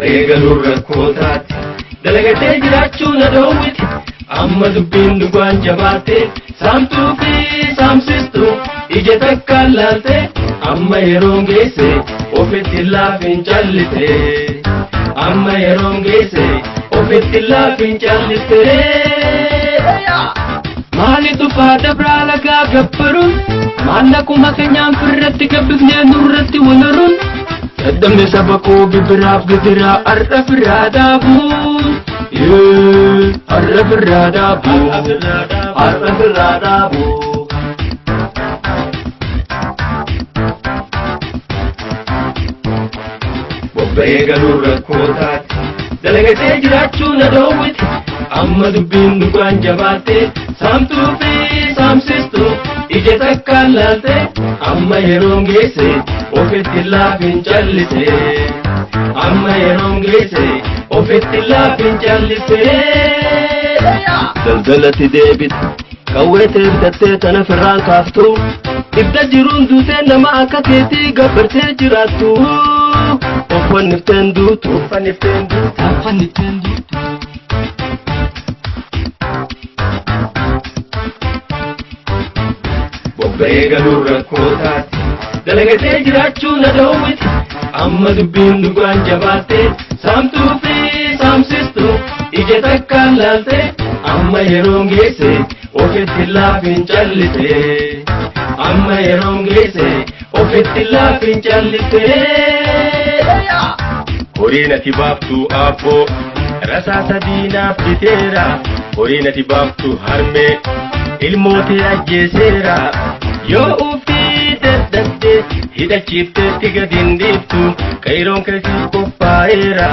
Bobba'ee galuun rakkoo taate. Dalagatee jiraachuu na dhoowwite. Amma dubbiin dhugaan jabaatte. Saamtuu fi saamsistu ija takkaan laalte. Amma yeroon geesse ofitti laafin calliste. Amma yeroon geesse ofitti laafin calliste. Maali dhufaa dabraa lagaa gabbaruun maallaquma keenyaan firratti gabbifnee nurratti walaruun dadhabne saba koo gibiraaf gidiraa har'a firraa dhaabuun har'a firraa dhaabuun Har'a firraa dhaabu. Bobba'ee galuun rakkoo taate. Dalagatee jiraachuu na dhoowwite. Amma dubbiin dhugaan jabaatte. Saamtuu fi saamsistu ija takkaan laalte. Amma yeroon geesse ofitti laafin callise. Amma yeroon geesse ofitti laafin callise. Daldalatti deebite. Qawwee bitattee tana firraan kaaftu. Ibda jiruun duutee nama akka keetii gabbartee jiraattu. Uffannifteen duutu. Uffannifteen duutu. Uffannifteen duutu. Bobba'ee galuun rakkoo taate. Dalagatee jiraachuu na dhoowwite. Amma dubbiin dhugaan jabaatte. Saamtuu fi saamsistu ija takkaan laalte. Amma yeroon geesse ofitti laafin callise. Amma yeroon geesse ofitti laafin callise. Horiin ati baaftu aabboo rasaasa diinaaf biteera. Horiin ati baaftu harmee ilmootee ajjeeseera. Yoo ufii dadhabde hidhachiifteetti gadi hin dhiiftu qeeroon keessi qophaa'eera.